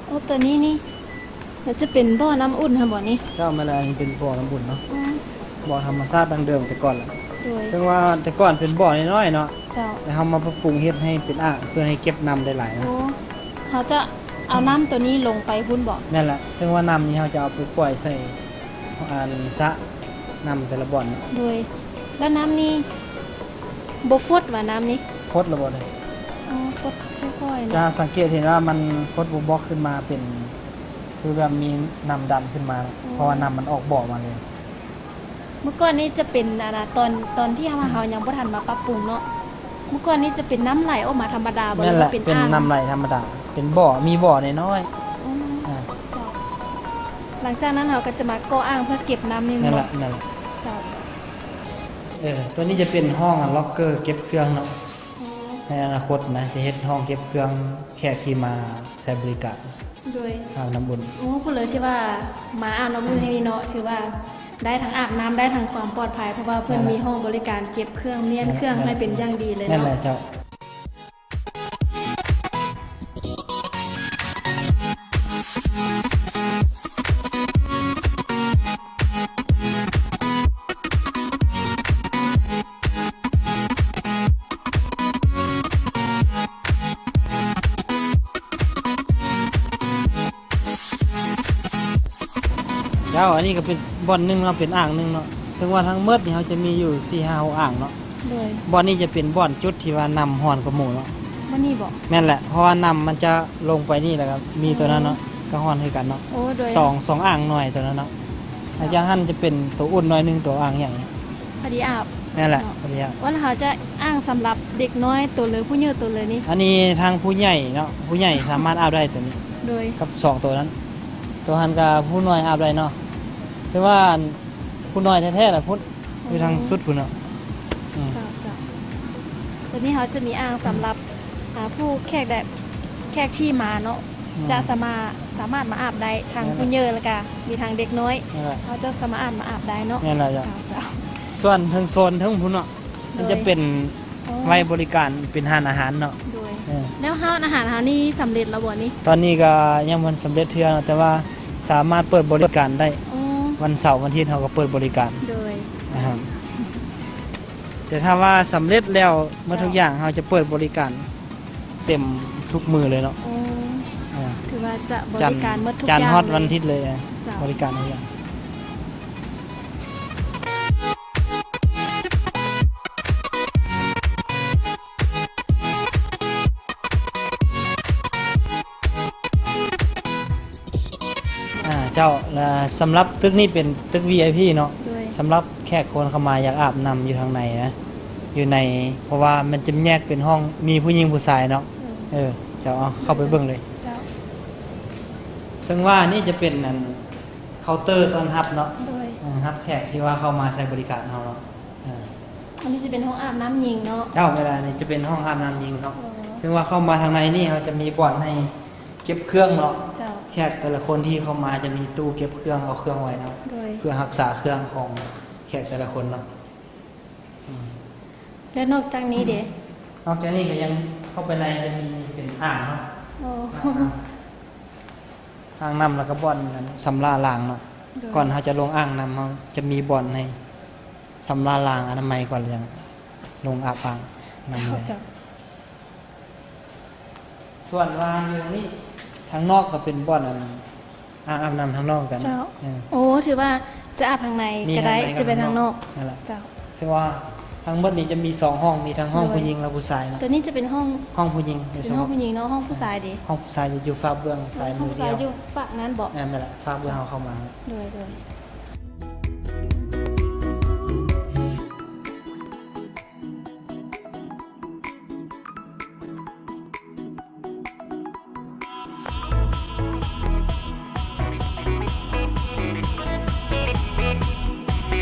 ໂອ້ ຕົວນີ້ນີ້ ມັນຈະເປັນບໍ່ນ້ຳອຸ່ນຫັ້ນບໍ່ນີ້? ເຈົ້າ ແມ່ນແຫຼະ ອັນນີ້ເປັນບໍ່ນ້ຳອຸ່ນເນາະ. ອໍ ບໍ່ທຳມະຊາດດັ້ງເດີມແຕ່ກ່ອນແຫຼະ. ໂດຍ ເຊິ່ງວ່າແຕ່ກ່ອນເປັນບໍ່ນ້ອຍໆ ເນາະ. ເຈົ້າ ແລ້ວເຮົາມາປັບປຸງເຮັດໃຫ້ເປັນອ່າງ ເພື່ອໃຫ້ເກັບນ້ຳໄດ້ຫຼາຍເນາະ. ໂອ້ ເຮົາຈະເອົານ້ຳຕົວນີ້ລົງໄປພຸ້ນບໍ່? ແມ່ນແຫຼະ ເຊິ່ງວ່ານ້ຳນີ້ເຮົາຈະເອົາໄປປ່ອຍໃສ່ ອັນສະນ້ຳແຕ່ລະບ່ອນເນາະ. ໂດຍ ແລ້ວນ້ຳນີ້ບໍ່ຟົດຫວາ ນ້ຳນີ້? ຟົດແລ້ວບໍ່ນີ້? ອໍ ຟົດຄ່ອຍໆ ເນາະ. ຈະສັງເກດເຫັນວ່າມັນຟົດບວກໆ ຂຶ້ນມາເປັນ ຄືແບບມີນ້ຳດັນຂຶ້ນມາ ອໍ ເພາະວ່ານ້ຳມັນອອກບໍ່ມາເລີຍ. ເມື່ອກ່ອນນີ້ຈະເປັນ ອັນນະ ຕອນ ຕອນທີ່ເຮົາ ເຮົາຍັງບໍ່ທັນມາປັບປຸງເນາະ. ເມື່ອກ່ອນນີ້ຈະເປັນນ້ຳໄຫຼອອກມາທຳມະດາບໍ່? ແມ່ນແຫຼະ ຫຼືວ່າເປັນອ່າງ? ເປັນນ້ຳໄຫຼທຳມະດາ ເປັນບໍ່ ມີບໍ່ນ້ອຍໆ. ອໍ ອ່າ ເຈົ້າ ຫຼັງຈາກນັ້ນເຮົາກໍຈະມາກໍ່ອ່າງເພື່ອເກັບນ້ຳນີ້ແມ່ນບໍ່? ແມ່ນແຫຼະ ແມ່ນແຫຼະ. ເຈົ້າ ເຈົ້າ ເອີ ຕົວນີ້ຈະເປັນຫ້ອງ ອາ ລັອກເກີເກັບເຄື່ອງເນາະ. ອໍ ໃນອະນາຄົດນະ ຈະເຮັດຫ້ອງເກັບເຄື່ອງແຂກທີ່ມາໃຊ້ບໍລິການ ໂດຍ ອາບນ້ຳອຸ່ນ. ໂອ້ ຜູ້ເລີຍທີ່ວ່າມາອາບນ້ຳອຸ່ນແຫ່ງນີ້ເນາະ ຖືວ່າ ໄດ້ທັງອາບນ້ຳ ໄດ້ທັງຄວາມປອດໄພ ເພາະວ່າເພິ່ນ ແມ່ນແຫຼະ ມີຫ້ອງບໍລິການເກັບເຄື່ອງ ມ້ຽນເຄື່ອງ ແມ່ນແຫຼະ ໃຫ້ເປັນຢ່າງດີເລີຍເນາະ. ແມ່ນແຫຼະເຈົ້າ. ເຈົ້າ ອັນນີ້ກໍເປັນບ່ອນໜຶ່ງເນາະ ເປັນອ່າງໜຶ່ງເນາະ ເຊິ່ງວ່າທັງໝົດນີ້ເຮົາຈະມີຢູ່ສີ່ຫ້າຫົກອ່າງເນາະ. ໂດຍ ບ່ອນນີ້ຈະເປັນບ່ອນຈຸດທີ່ວ່ານ້ຳຮ້ອນກວ່າໝູ່ເນາະ. ບ່ອນນີ້ບໍ? ແມ່ນແຫຼະ ເພາະວ່ານ້ຳມັນຈະລົງໄປນີ້ ແລ້ວກໍມີຕົວນັ້ນເນາະ. ອໍ ກໍຮ້ອນຄືກັນເນາະ. ໂອ້ ໂດຍ ສອງ ສອງອ່າງນ້ອຍຕົວນັ້ນເນາະ. ເຈົ້າ ອາຈານຫັ້ນຈະເປັນໂຕອຸ່ນໜ້ອຍໜຶ່ງ ໂຕອ່າງໃຫຍ່ ພໍດີອາບ. ແມ່ນແຫຼະ ເນາະ ພໍດີອາບ. ວ່າແລ້ວເຮົາຈະອ່າງສຳລັບເດັກນ້ອຍໂຕເລີ ຜູ້ໃຫຍ່ໂຕເລີນີ້? ອັນນີ້ທາງຜູ້ໃຫຍ່ເນາະ ຜູ້ໃຫຍ່ສາມາດອາບໄດ້ໂຕນີ້. ໂດຍ ກັບສອງໂຕນັ້ນ ໂຕຫັ້ນກໍຜູ້ນ້ອຍອາບໄດ້ເນາະ. ແຕ່ວ່າຜູ້ນ້ອຍແທ້ໆລະພຸ້ນ ຢູ່ທາງສຸດພຸ້ນເນາະ. ອືມ ເຈົ້າ ເຈົ້າ. ຕອນນີ້ເຮົາຈະມີອ່າງສຳລັບ ອ່າ ຜູ້ແຂກ ແຂກທີ່ມາເນາະ ອືມ ຈະສາມາດ ສາມາດມາອາບໄດ້ ທັງຜູ້ເຍີ ແລ້ວກະມີທັງເດັກນ້ອຍ ເຮົາຈະສາມາດມາອາບໄດ້ເນາະ. ແມ່ນແລ້ວເຈົ້າ. ເຈົ້າ ເຈົ້າ. ສ່ວນເທິງໂຊນເທິງພຸ້ນເນາະ ໂດຍ ມັນຈະເປັນ ອໍ ໄວ້ບໍລິການເປັນຮ້ານອາຫານເນາະ. ໂດຍ ເອີ ແລ້ວຮ້ານອາຫານເຮົານີ້ສຳເລັດແລ້ວບໍ່ນີ້? ຕອນນີ້ກໍຍັງບໍ່ທັນສຳເລັດເທື່ອເນາະ ແຕ່ວ່າສາມາດເປີດບໍລິການໄດ້. ອໍ ວັນເສົາວັນອາທິດເຮົາກໍເປີດບໍລິການ. ໂດຍ ອາຫານ ແຕ່ຖ້າວ່າສຳເລັດແລ້ວໝົດທຸກຢ່າງ ເຈົ້າ ເຮົາຈະເປີດບໍລິການເຕັມທຸກມື້ເລີຍເນາະ. ອໍ ເອີ ຖືວ່າຈະບໍລິການໝົດທຸກຢ່າງເລີຍ ຈັນຮອດວັນອາທິດເລີຍ. ເຈົ້າ ບໍລິການທຸກຢ່າງ. ອ່າ ເຈົ້າ ແລະ ສຳລັບຕຶກນີ້ເປັນຕຶກ ວີໄອພີ ເນາະ. ໂດຍ ສຳລັບແຂກຄົນເຂົ້າມາຢາກອາບນ້ຳຢູ່ທາງໃນນະ ຢູ່ໃນ ເພາະວ່າມັນຈະແຍກເປັນຫ້ອງ ມີຜູ້ຍິງຜູ້ຊາຍເນາະ. ເອີ ເອີ ເຈົ້າ ເອົາເຂົ້າໄປເບິ່ງເລີຍ. ເຈົ້າ ເຊິ່ງວ່ານີ້ຈະເປັນ ອັນ ເ ເຄົາເຕີຕ້ອນຮັບເນາະ ໂດຍ ເອີ ຮັບແຂກທີ່ວ່າເຂົ້າມາໃຊ້ບໍລິການເຮົາເນາະ ເອີ ອັນນີ້ຊິເປັນຫ້ອງອາບນ້ຳຍິງເນາະ ເຈົ້າ ເວລານີ້ຈະເປັນຫ້ອງອາບນ້ຳຍິງເນາະ ເອີ ເຖິງວ່າເຂົ້າມາທາງໃນນີ້ ເຮົາຈະມີບ່ອນໃຫ້ເກັບເຄື່ອງເນາະ ເຈົ້າ ແຂກແຕ່ລະຄົນທີ່ເຂົ້າມາຈະມີຕູ້ເກັບເຄື່ອງ ເອົາເຄື່ອງໄວ້ເນາະ ໂດຍ ເພື່ອຮັກສາເຄື່ອງຂອງແຂກແຕ່ລະຄົນເນາະ ອືມ ແລະນອກຈາກນີ້ເດ? ນອກຈາກນີ້ກໍຍັງເຂົ້າໄປໃນຈະມີເປັນອ່າງເນາະ ໂອ້ ອ່າງ ອ່າງນ້ຳ ແລ້ວກໍບ່ອນຊຳລະລ້າງເນາະ ໂດຍ ກ່ອນເຮົາຈະລົງອ່າງນ້ຳ ເຮົາຈະມີບ່ອນໃຫ້ຊຳລະລ້າງອະນາໄມກ່ອນ ແລ້ວຈັ່ງລົງອາບອ່າງນ້ຳເລີຍ ເຈົ້າ ເຈົ້າ. ສ່ວນວ່າຢູ່ນີ້ ທາງນອກກໍເປັນບ່ອນອັນ ອ່າງອາບນ້ຳທາງນອກຄືກັນ ເຈົ້າ ເອີ ໂອ້ ຖືວ່າຈະອາບທາງໃນກໍໄດ້ ຈະໄປທາງນອກ ນັ້ນແຫຼະ ເຈົ້າ ເຊິ່ງວ່າທັງໝົດນີ້ຈະມີສອງຫ້ອງ ມີທັງຫ້ອງ ໂດຍ ຜູ້ຍິງ ແລະ ຜູ້ຊາຍເນາະ ໂຕນີ້ຈະເປັນຫ້ອງ ຫ້ອງຜູ້ຍິງ ເປັນຫ້ອງຜູ້ຍິງເນາະ ຫ້ອງຜູ້ຊາຍເດ? ຫ້ອງຜູ້ຊາຍຈະຢູ່ຟາກເບື້ອງຊ້າຍມືດຽວ ຫ້ອງຜູ້ຊາຍຢູ່ຟາກນັ້ນບໍ? ແມ່ນແຫຼະ ຟາກເບື້ອງເຮົາເຂົ້າມາ ໂດຍ ໂດຍ.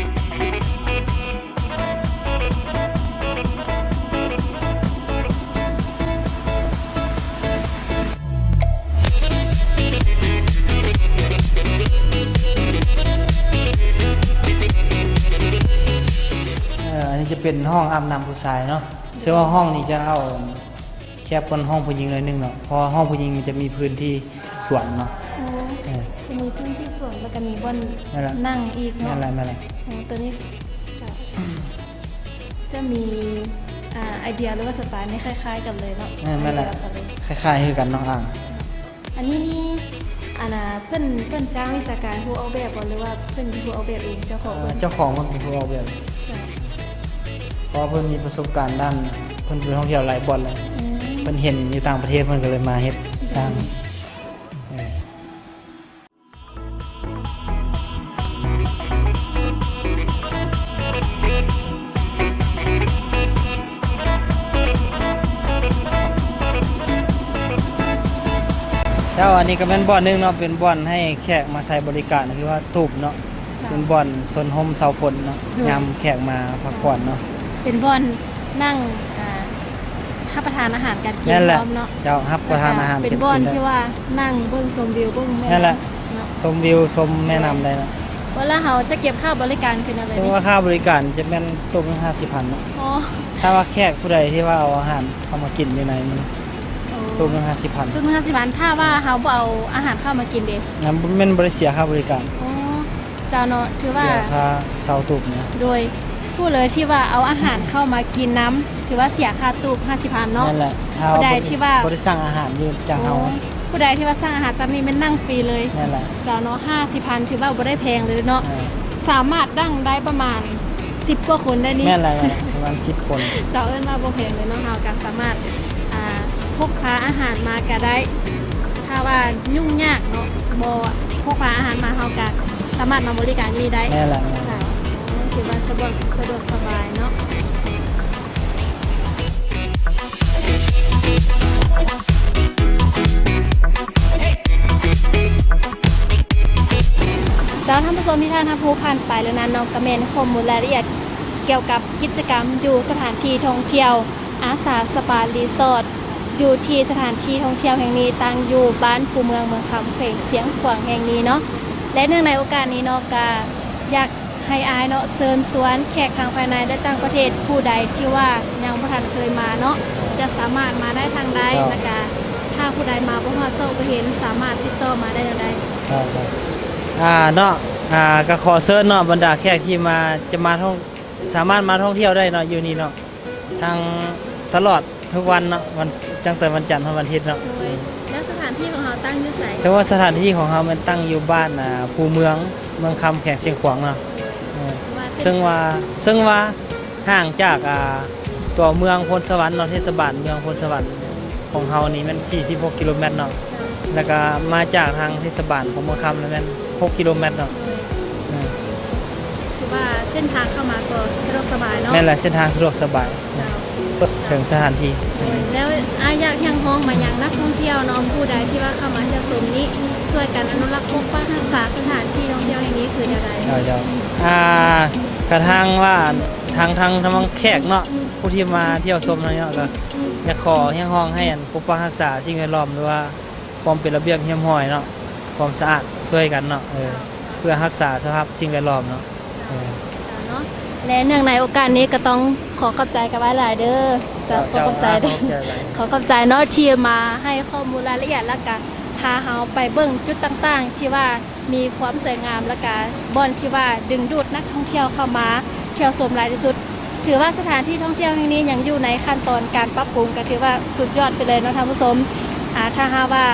ເອີ ອັນນີ້ຈະເປັນຫ້ອງອາບນ້ຳຜູ້ຊາຍເນາະ ເຊິ່ງວ່າຫ້ອງນີ້ຈະເອົາ ແຄບກວ່າຫ້ອງຜູ້ຍິງໜ້ອຍໜຶ່ງເນາະ ເພາະວ່າຫ້ອງຜູ້ຍິງມັນຈະມີພື້ນທີ່ສວນເນາະ ໂອ້ ເອີ ຈະມີພື້ນທີ່ສວນ ແລ້ວກໍມີບ່ອນ ນັ້ນແຫຼະ ນັ່ງອີກເນາະ ນັ້ນແຫຼະ ນັ້ນແຫຼະ ໂອ້ ໂຕນີ້ກໍຈະມີ ອ່າ ໄອເດຍ ຫຼືວ່າສະໄຕລ໌ນີ້ຄ້າຍໆກັນເລີຍເນາະ ເອີ ນັ້ນແຫຼະ ຄ້າຍໆຄືກັນເນາະ ອ່າ ເຈົ້າ. ອັນນີ້ນີ້ ອັນນ່າ ເພິ່ນ ເພິ່ນຈ້າງວິຊາການຜູ້ອອກແບບບໍ່ ຫຼືວ່າເພິ່ນເປັນຜູ້ອອກແບບເອງ ເຈົ້າຂອງເພິ່ນ? ເຈົ້າຂອງເພິ່ນເປັນຜູ້ອອກແບບ ເຈົ້າ ເພາະວ່າເພິ່ນມີປະສົບການດ້ານ ເພິ່ນໄປທ່ອງທ່ຽວຫຼາຍບ່ອນແລ້ວ ອືມ ເພິ່ນເຫັນຢູ່ຕ່າງປະເທດ ເພິ່ນກໍເລີຍມາເຮັດສ້າງ ອືມ ເອີ. ເຈົ້າ ອັນນີ້ກໍແມ່ນບ່ອນໜຶ່ງເນາະ ເປັນບ່ອນໃຫ້ແຂກມາໃຊ້ບໍລິການ ຄືວ່າຕູບເນາະ ເຈົ້າ ເປັນບ່ອນຊົນຮົ່ມເຊົາຝົນເນາະ ໂດຍ ຍາມແຂກມາພັກຜ່ອນເນາະ ເປັນບ່ອນນັ່ງ ອ່າ ຮັບປະທານອາຫານການກິນ ແມ່ນແຫຼະ ພ້ອມເນາະ ເຈົ້າ ຮັບປະທານອາຫານ ເປັນບ່ອນທີ່ວ່ານັ່ງເບິ່ງຊົມວິວ ເບິ່ງແມ່ນ້ຳ ແມ່ນແຫຼະ ເນາະ ຊົມວິວ ຊົມແມ່ນ້ຳໄດ້ເນາະ ເວລາເຮົາຈະເກັບຄ່າບໍລິການຄືແນວໃດ? ເຊິ່ງວ່າຄ່າບໍລິການຈະແມ່ນໂຕະໜຶ່ງຫ້າສິບພັນເນາະ ອໍ ຖ້າວ່າແຂກຜູ້ໃດທີ່ວ່າເອົາອາຫານເຂົ້າມາກິນຢູ່ໃນນີ້ ໂອ້ ໂຕະໜຶ່ງຫ້າສິບພັນ ໂຕະໜຶ່ງຫ້າສິບພັນ ຖ້າວ່າເຮົາບໍ່ເອົາອາຫານເຂົ້າມາກິນເດ? ນັ້ນແມ່ນບໍ່ໄດ້ເສຍຄ່າບໍລິການ ອໍ ເຈົ້າເນາະ ຖືວ່າເສຍຄ່າເຊົ່າຕູບນະ ໂດຍ ຜູ້ເລີຍທີ່ວ່າເອົາອາຫານເຂົ້າມາກິນນຳ ຖືວ່າເສຍຄ່າຕູບຫ້າສິບພັນເນາະ ນັ້ນແຫຼະ ຖ້າຜູ້ໃດທີ່ວ່າບໍ່ໄດ້ສັ່ງອາຫານຢູ່ຈາກເຮົາ ໂອ້ ຜູ້ໃດທີ່ວ່າສັ່ງອາຫານຈາກນີ້ແມ່ນນັ່ງຟຣີເລີຍ ນັ້ນແຫຼະ ເຈົ້າເນາະ ຫ້າສິບພັນ ຖືວ່າບໍ່ໄດ້ແພງເລີຍເນາະ ເອີ ສາມາດນັ່ງໄດ້ປະມານສິບກວ່າຄົນໄດ້ນີ້ ແມ່ນແຫຼະ ປະມານສິບຄົນ ເຈົ້າ ເອີ້ນວ່າບໍ່ແພງເລີຍເນາະ ເຮົາກໍສາມາດ ອ່າ ພົກພາອາຫານມາກໍໄດ້ ຖ້າວ່າຫຍຸ້ງຍາກເນາະ ບໍ່ ພົກພາອາຫານມາ ເຮົາກໍສາມາດມາບໍລິການຢູ່ນີ້ໄດ້ ແມ່ນແຫຼະ ເຈົ້າ ຖືວ່າສະດວກ ສະດວກສະບາຍເນາະ ເຈົ້າ ທ່ານຜູ້ຊົມທີ່ທ່ານຮັບຮູ້ຜ່ານໄປແລ້ວນັ້ນເນາະ ກໍແມ່ນຂໍ້ມູນລາຍລະອຽດກ່ຽວກັບກິດຈະກຳຢູ່ສະຖານທີ່ທ່ອງທ່ຽວ ອາສາສະປາຣີສອດ ຢູ່ທີ່ສະຖານທີ່ທ່ອງທ່ຽວແຫ່ງນີ້ ຕັ້ງຢູ່ບ້ານພູເມືອງ ເມືອງຄຳ ແຂວງຊຽງຂວາງແຫ່ງນີ້ເນາະ ແລະ ເນື່ອງໃນໂອກາດນີ້ເນາະ ກະຢາກໃຫ້ອ້າຍເນາະ ເຊີນຊວນແຂກທັງພາຍໃນ ແລະ ຕ່າງປະເທດ ຜູ້ໃດທີ່ວ່າຍັງບໍ່ທັນເຄີຍມາເນາະ ຈະສາມາດມາໄດ້ທາງໃດ ເຈົ້າ ແລ້ວກະຖ້າຜູ້ໃດມາບໍ່ຮອດຊອກບໍ່ເຫັນ ສາມາດຕິດຕໍ່ມາໄດ້ແນວໃດ? ເຈົ້າ ເຈົ້າ ອ່າ ເນາະ ອ່າ ກະຂໍເຊີນເນາະ ບັນດາແຂກທີ່ມາ ຈະມາທ່ອງ ສາມາດມາທ່ອງທ່ຽວໄດ້ເນາະ ຢູ່ນີ້ເນາະ ທັງຕະຫຼອດທຸກວັນເນາະ ວັນ ຕັ້ງແຕ່ວັນຈັນຮອດວັນອາທິດເນາະ ໂດຍ ແລ້ວສະຖານທີ່ຂອງເຮົາຕັ້ງຢູ່ໃສ? ເຊິ່ງວ່າສະຖານທີ່ຂອງເຮົາແມ່ນຕັ້ງຢູ່ບ້ານ ອ່າ ພູເມືອງ ເມືອງຄຳ ແຂວງຊຽງຂວາງເນາະ ໂດຍ ເອີ ວ່າເສັ້ນ ເຊິ່ງວ່າ ເຊິ່ງວ່າຫ່າງຈາກ ອ່າ ຕົວເມືອງໂພນສະຫວັນເນາະ ເທດສະບານເມືອງໂພນສະຫວັນ ຂອງເຮົານີ້ແມ່ນສີ່ສິບຫົກກິໂລແມັດເນາະ ເຈົ້າ ແລ້ວກະມາຈາກທາງເທດສະບານຂອງເມືອງຄຳນີ້ແມ່ນຫົກກິໂລແມັດເນາະ ໂດຍ ເອີ ຖືວ່າເສັ້ນທາງເຂົ້າມາກໍສະດວກສະບາຍເນາະ ແມ່ນແຫຼະ ເສັ້ນທາງສະດວກສະບາຍ ເຈົ້າ ເຖິງສະຖານທີ່. ໂດຍ ແລ້ວອ້າຍຢາກຮຽກຮ້ອງມາຍັງນັກທ່ອງທ່ຽວເນາະ ຜູ້ໃດທີ່ວ່າເຂົ້າມາທ່ຽວຊົມນີ້ ຊ່ວຍກັນອະນຸລັກປົກປັກຮັກສາສະຖານທີ່ທ່ອງທ່ຽວແຫ່ງນີ້ຄືແນວໃດ? ເຈົ້າ ເຈົ້າ ອ່າ ກະທາງວ່າ ທາງ ທາງ ທາງແຂກເນາະ ຜູ້ທີ່ມາທ່ຽວຊົມທາງນີ້ເນາະ ກະຢາກຂໍຮຽກຮ້ອງໃຫ້ອັນປົກປັກຮັກສາສິ່ງແວດລ້ອມ ຫຼືວ່າ ຄວາມເປັນລະບຽບຮຽບຮ້ອຍເນາະ ຄວາມສະອາດ ຊ່ວຍກັນເນາະ ເອີ ເພື່ອຮັກສາສະພາບສິ່ງແວດລ້ອມເນາະ ເອີ ເນາະ ແລະ ເນື່ອງໃນໂອກາດນີ້ກໍຕ້ອງຂໍຂອບໃຈກັບອ້າຍຫຼາຍເດີ. ເຈົ້າ ເຈົ້າ ຂໍຂອບໃຈ ເຈົ້າ ເດີ ຂອບໃຈຫຼາຍ ຂໍຂອບໃຈເນາະ ທີ່ມາໃຫ້ຂໍ້ມູນລາຍລະອຽດ ແລ້ວກະພາເຮົາໄປເບິ່ງຈຸດຕ່າງໆ ທີ່ວ່າມີຄວາມສວຍງາມ ແລ້ວກະບ່ອນທີ່ວ່າດຶງດູດນັກທ່ອງທ່ຽວເຂົ້າມາທ່ຽວຊົມຫຼາຍທີ່ສຸດ. ຖືວ່າສະຖານທີ່ທ່ອງທ່ຽວແຫ່ງນີ້ຍັງຢູ່ໃນຂັ້ນຕອນການປັບປຸງ ກໍຖືວ່າສຸດຍອດໄປເລີຍເນາະທ່ານຜູ້ຊົມ. ອາ ຖ້າຫາກວ່າ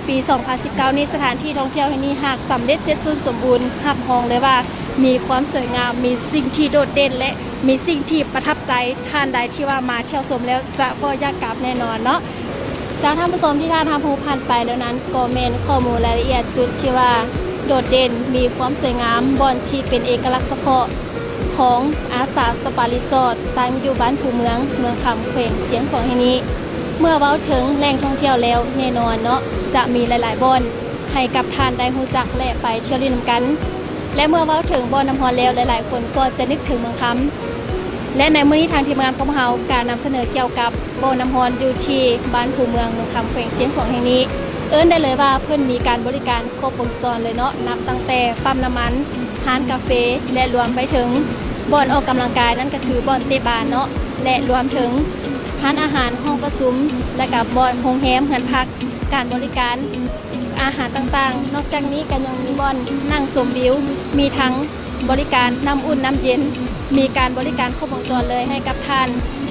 ປີສອງພັນສິບເກົ້ານີ້ ສະຖານທີ່ທ່ອງທ່ຽວແຫ່ງນີ້ຫາກສຳເລັດເສັດສິ້ນສົມບູນ ຮັບຮອງເລີຍວ່າມີຄວາມສວຍງາມ, ມີສິ່ງທີ່ໂດດເດັ່ນ ແລະ ມີສິ່ງທີ່ປະທັບໃຈ. ທ່ານໃດທີ່ວ່າມາທ່ຽວຊົມແລ້ວຈະບໍ່ຢາກກັບແນ່ນອນເນາະ. ຈາກທ່ານຜູ້ຊົມທີ່ທ່ານຮັບຮູ້ຜ່ານໄປແລ້ວນັ້ນ ກໍແມ່ນຂໍ້ມູນລາຍລະອຽດຈຸດທີ່ວ່າໂດດເດັ່ນ, ມີຄວາມສວຍງາມ, ບ່ອນທີ່ເປັນເອກະລັກສະເພາະ ຂອງອາສາສະປາຣີສອດ ຕັ້ງຢູ່ບ້ານພູເມືອງ ເມືອງຄຳ ແຂວງຊຽງຂວາງແຫ່ງນີ້. ເມື່ອເວົ້າເຖິງແຫຼ່ງທ່ອງທ່ຽວແລ້ວ ແນ່ນອນເນາະ ຈະມີຫຼາຍໆບ່ອນໃຫ້ກັບທ່ານໄດ້ຮູ້ຈັກ ແລະ ໄປທ່ຽວຫຼິ້ນນຳກັນ. ແລະ ເມື່ອເວົ້າເຖິງບ່ອນນ້ຳຮ້ອນແລ້ວ ຫຼາຍໆຄົນກໍຈະນຶກເຖິງເມືອງຄຳ. ແລະ ໃນມື້ນີ້ທາງທີມງານຂອງພວກເຮົາກະນຳສະເໜີກ່ຽວກັບບໍ່ນ້ຳຮ້ອນຢູ່ທີ່ບ້ານພູເມືອງ ເມືອງຄຳ ແຂວງຊຽງຂວາງແຫ່ງນີ້. ເອີ້ນໄດ້ເລີຍວ່າເພິ່ນມີການບໍລິການ ຄົບວົງຈອນເລີຍເນາະ ນັບຕັ້ງແຕ່ປ້ຳນ້ຳມັນ, ຮ້ານກາເຟ ແລະ ລວມໄປເຖິງບ່ອນອອກກຳລັງກາຍ ນັ້ນກໍຄືບ່ອນເຕະບານເນາະ ແລະ ລວມເຖິງຮ້ານອາຫານ, ຫ້ອງປະຊຸມ ແລະ ກະບ່ອນໂຮງແຮມ, ເຮືອນພັກ, ການບໍລິການອາຫານຕ່າງໆ. ນອກຈາກນີ້ກໍຍັງມີບ່ອນນັ່ງຊົມວິວ, ມີທັງບໍລິການນ້ຳອຸ່ນນ້ຳເຢັນ, ມີການບໍລິການຄົບວົງຈອນເລີຍໃຫ້ກັບທ່ານ.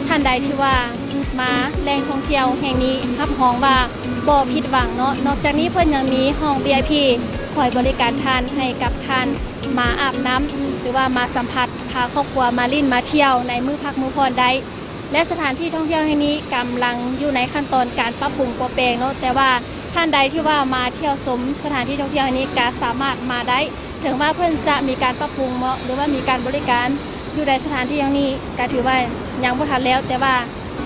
ທ່ານໃດທີ່ວ່າ ມາແຫຼ່ງທ່ອງທ່ຽວແຫ່ງນີ້ ຮັບຮອງວ່າບໍ່ຜິດຫວັງເນາະ. ນອກຈາກນີ້ເພິ່ນຍັງມີຫ້ອງ ວີໄອພີ ຄອຍບໍລິການທ່ານ ໃຫ້ກັບທ່ານມາອາບນ້ຳ ຫຼືວ່າມາສຳຜັດ ພາຄອບຄົວມາຫຼິ້ນມາທ່ຽວໃນມື້ພັກມື້ຜ່ອນໄດ້. ແລະ ສະຖານທີ່ທ່ອງທ່ຽວແຫ່ງນີ້ກຳລັງຢູ່ໃນຂັ້ນຕອນການປັບປຸງປົວແປງເນາະ, ແຕ່ວ່າທ່ານໃດທີ່ວ່າມາທ່ຽວຊົມສະຖານທີ່ທ່ອງທ່ຽວແຫ່ງນີ້ກະສາມາດມາໄດ້. ເຖິງວ່າເພິ່ນຈະມີການປັບປຸງເນາະ ຫຼືວ່າມີການບໍລິການຢູ່ໃນສະຖານທີ່ແຫ່ງນີ້ ກະຖືວ່າຍັງບໍ່ທັນແລ້ວ, ແຕ່ວ່າ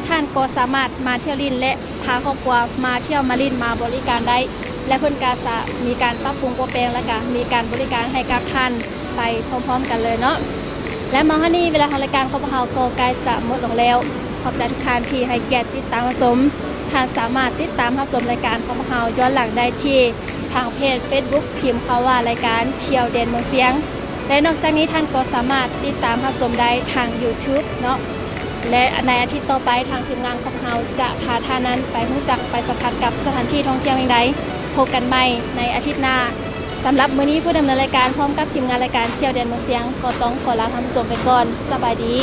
ທ່ານກໍສາມາດມາທ່ຽວຫຼິ້ນ ແລະ ພາຄອບຄົວມາທ່ຽວມາຫຼິ້ນມາບໍລິການໄດ້ ແລະ ເພິ່ນກະຈະມີການປັບປຸງປົວແປງ ແລະ ກະມີການບໍລິການໃຫ້ກັບທ່ານໄປພ້ອມໆກັນເລີຍເນາະ. ແລະ ມາຮອດນີ້ເວລາຂອງລາຍການຂອງພວກເຮົາກໍໃກ້ຈະໝົດລົງແລ້ວ. ຂອບໃຈທຸກທ່ານທີ່ໃຫ້ກຽດຕິດຕາມຮັບຊົມ. ທ່ານສາມາດຕິດຕາມຮັບຊົມລາຍການຂອງພວກເຮົາຍ້ອນຫຼັງໄດ້ທີ່ທາງເພຈເຟສບຸກ ພິມຄຳວ່າລາຍການທ່ຽວແດນເມືອງຊຽງ. ແລະ ນອກຈາກນີ້ທ່ານກໍສາມາດຕິດຕາມຮັບຊົມໄດ້ທາງຢູທູບເນາະ ແລະ ໃນອາທິດຕໍ່ໄປ ທາງທີມງານຂອງເຮົາຈະພາທ່ານນັ້ນໄປຮູ້ຈັກ ໄປສຳຜັດກັບສະຖານທີ່ທ່ອງທ່ຽວແຫ່ງໃດ. ພົບກັນໃໝ່ໃນອາທິດໜ້າ. ສຳລັບມື້ນີ້ ຜູ້ດຳເນີນລາຍການພ້ອມກັບທີມງານລາຍການທ່ຽວແດນເມືອງຊຽງ ກໍຕ້ອງຂໍລາທ່ານຜູ້ຊົມໄປກ່ອນ. ສະບາຍດີ.